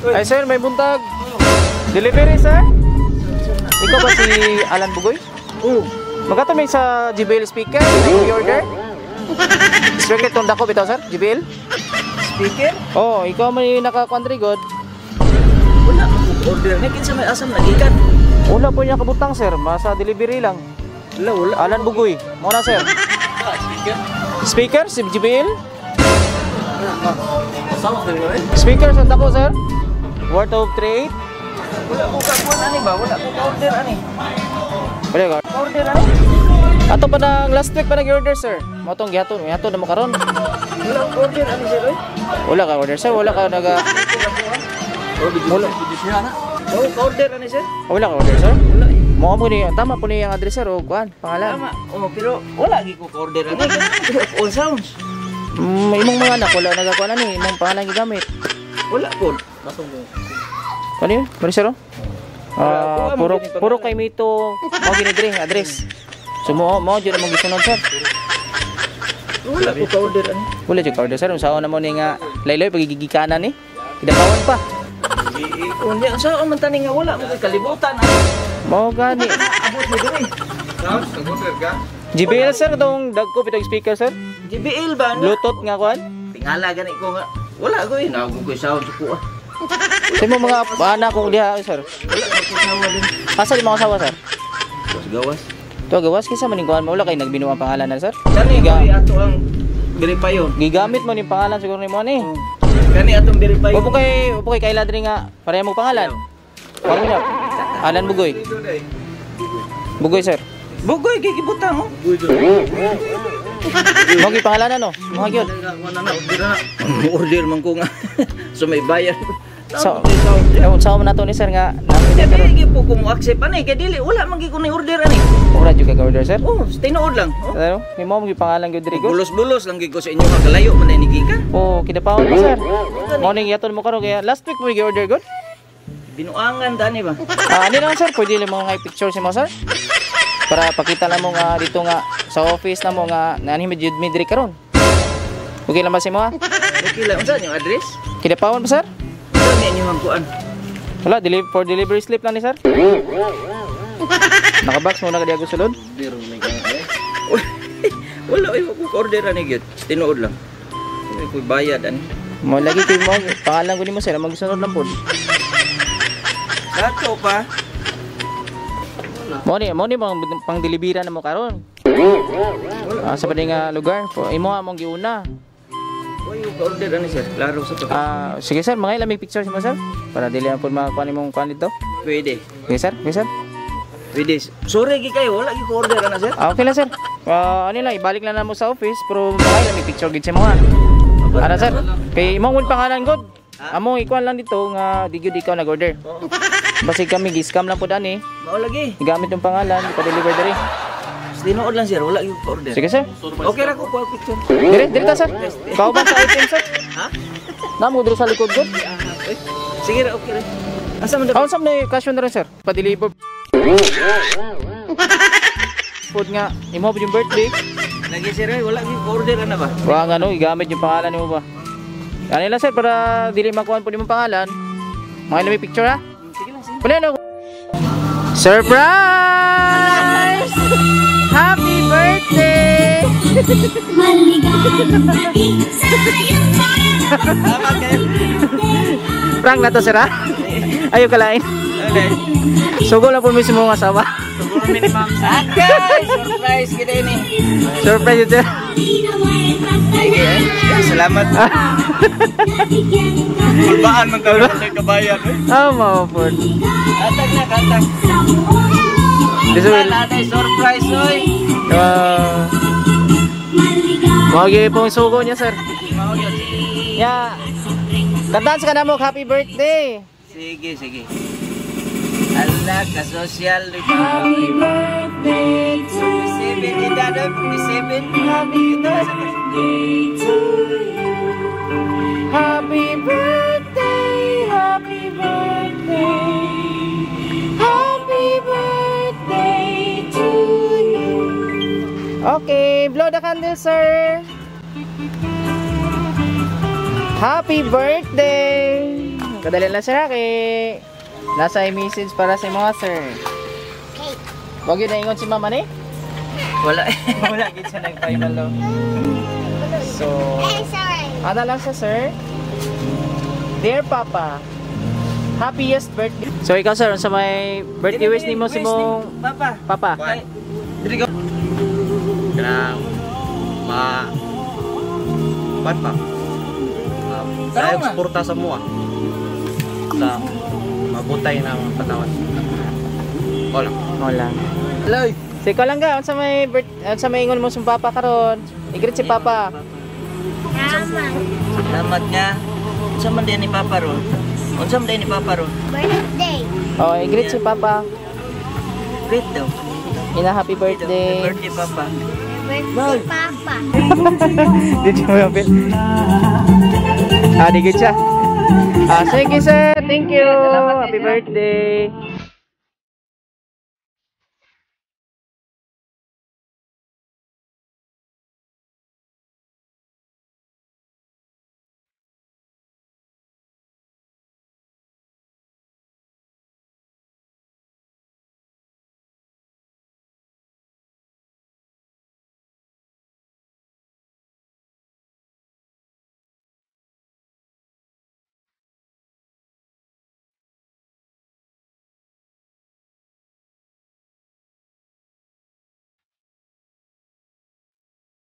Ay sir, may buntag. Delivery, sir? Ikaw ba si Alan Bugoy? Oo. Magato may sa JBL speaker, may order. Speaker tong dako bitaw, sir, JBL? Speaker? Oh, ikaw may naka-country god. Wala ko order ni, kinsa may asam nagikan. Wala po niya kabutang, sir, masa delivery lang. Wala, wala. Alan Bugoy, mo na, sir. Speaker? Speaker si JBL? Sama ka rin. Speaker sa dako, sir. Worth of 38. Wala ko kakuan ani ba? Wala ko ka-order ani. Wala ka. Order ani. Ato pa nang last week pa nag-order, sir. Mo tong gihaton, gihaton na mo karon. Wala ko order ani, sir oy. Wala ka order, sir, wala ka naga Wala. Oh, ka-order ani, sir. Wala ka order, sir. Wala. Mo mo ni tama po ni ang address, sir, o kuan, pangalan. Tama. Oh, pero wala gi ko ka-order ani. All sounds. Imong mga anak wala nagakuan ani, imong pangalan gigamit. Wala po. Ano yun? Mari sir, oh? Ah, puro puro kay mito mo gini diri address. So mo jud mo gisunod, sir. Wala ko ka-order ani. Wala jud ka order, sir. Unsaon na mo ni nga layloy pagigigikanan ni? Kidapawan pa. Unya unsa man tani nga wala mo koy kalibutan ani. Mo gani. Abot mo diri. JBL, sir, dong dagko pitong speaker, sir. JBL ba na? Bluetooth nga kuan. Tingala gani ko nga. Wala ko eh. Nago ko sound sa kuha. Sa imong mga anak kong diha, sir. Wala ko sawa din. Asa di mga asawa, sir? Gawas gawas. To gawas kinsa man ning kuan mo, wala kay nagbinuang pangalan na, sir. Kani Giga- kay ato ang biripayon. Gigamit mo ning pangalan siguro nimo ani. Kani atong biripayon. Wa po kay kaila diri nga pareha mo pangalan. Wala niya. Alan Bugoy. Bugoy, sir. Bugoy gigibutang oh. Mo gi pangalan ano? Mo gyud. Order na. Order man ko nga. So may bayad. So, unsa man nato ni sir nga namin Dili karon. gyud po ko mo accept ani kay dili wala man gyud ko ni order ani. Ora jud ka order, sir. Oh, tinuod lang. Oh. Ano? May mo gi pangalan gyud diri ko. Bulos-bulos lang gyud ko sa inyo nga kalayo man ni gikan. Oh, kidapawon pa, sir. Mo ning yaton mo karon kaya last week mo gi order gud. Binuangan dani ba? Ah, ano lang, sir, pwede lang mga picture si mo, sir. Para pakita lang mo nga dito nga sa office na mo nga nani mi jud mi diri karon. Okay lang ba si mo, ha? Okay lang, unsa inyong address? Kidapawan pa, sir? Unsa ni inyong kuan? Wala, for delivery slip lang ni sir. Nakabox mo na kadiya sulod. Order may eh. Wala ay ko order ani gyud. Tinuod lang. Wala ko bayad ani. Mo lagi kay mo pangalan ko nimo, sir, magsunod lang pod. Sato pa. Mo ni pang delibera na mo karon. Ah, sa pwede nga lugar, imo among giuna. Wala ko order ani, sir. Klaro sa to. Ah, sige sir, mga ilang may picture mo, sir, para dili ang pud makakuha nimong kuan dito. Pwede. Sige sir, sige sir. Pwede. Sorry gi kayo, wala gi ko order ana, sir. Ah, okay lang, sir. Ah, ano lang, ibalik lang na mo sa office pero mga ilang may picture gid sa mo, ha. Ana, sir, kay imong mun pangalan god. Among ikuan lang dito nga di gyud ikaw nag-order. Basig kami gi-scam lang pud ani. Mao lagi. Gigamit yung pangalan, ipa-deliver diri. Tinuod lang, sir, wala gi ko order. Sige sir. Okay ra ko kuha picture. Dire, dire ta, sir. Kauban sa item, sir. Ha? Namo diri sa likod god. Eh, sige ra, okay ra. Asa man Aw, sa may cash on na rin, sir. Pa-deliver. Food nga, imo pa yung birthday. Lagi sir, ay, wala gi ko order ana ba? Wa nga no, gigamit yung pangalan nimo ba? Ano lang, sir, para dili makuha po nimong pangalan. Mga ilang may picture, ha? Sige lang, sige. Wala no. Surprise! Happy birthday! Maligayang bati sa'yo. Tama kayo. Prank na to, sir, ha? Ayaw kalain. Okay. Sugo lang po mismo mga asawa. Siguro minimum. Okay, surprise kita ini. Surprise yun, sir. Sige, eh. Salamat. Kulbaan man kayo sa kabayan. Ah, mga po. Katag na, katag. This will, Wala surprise, oy. Mga pong sugo niya, sir. Mao yun. Ya. Kantaan sa kanamo, happy birthday. Sige, sige. Ala, ka-social. Happy birthday to 47 edad, oy. 47. Happy birthday to you. Happy birthday, happy birthday. Happy birthday to you. Okay, blow the candle, sir. Happy birthday. Kadali lang sir kay nasa message para sa imo, sir. Cake. Wag yun naingon si mama ni? Wala. Wala gid siya nagpaibalo. So, Hey, sorry. ana lang siya, sir. Dear Papa, happiest birthday. So ikaw, sir, sa may birthday wish nimo si mong Papa. papa. Ay, dili ka. Kanang ma kuan pa. Tarong Dahil nga. suporta sa mua. Sa mabutay na mga panahon. Wala. Wala. Loy. So ikaw lang ga, unsa may birth unsa may ingon mo sa papa karon? I-greet si papa. Tama. Salamat nga. Unsa man din ni Papa ron? Unsa man din ni Papa ron? Birthday. Oh, i-greet si papa. Greet daw. Ina, happy birthday. Happy birthday, Papa. Birthday, Papa. Did you mapil? Ah, di gid siya. Ah, sige sir, thank you. Happy birthday.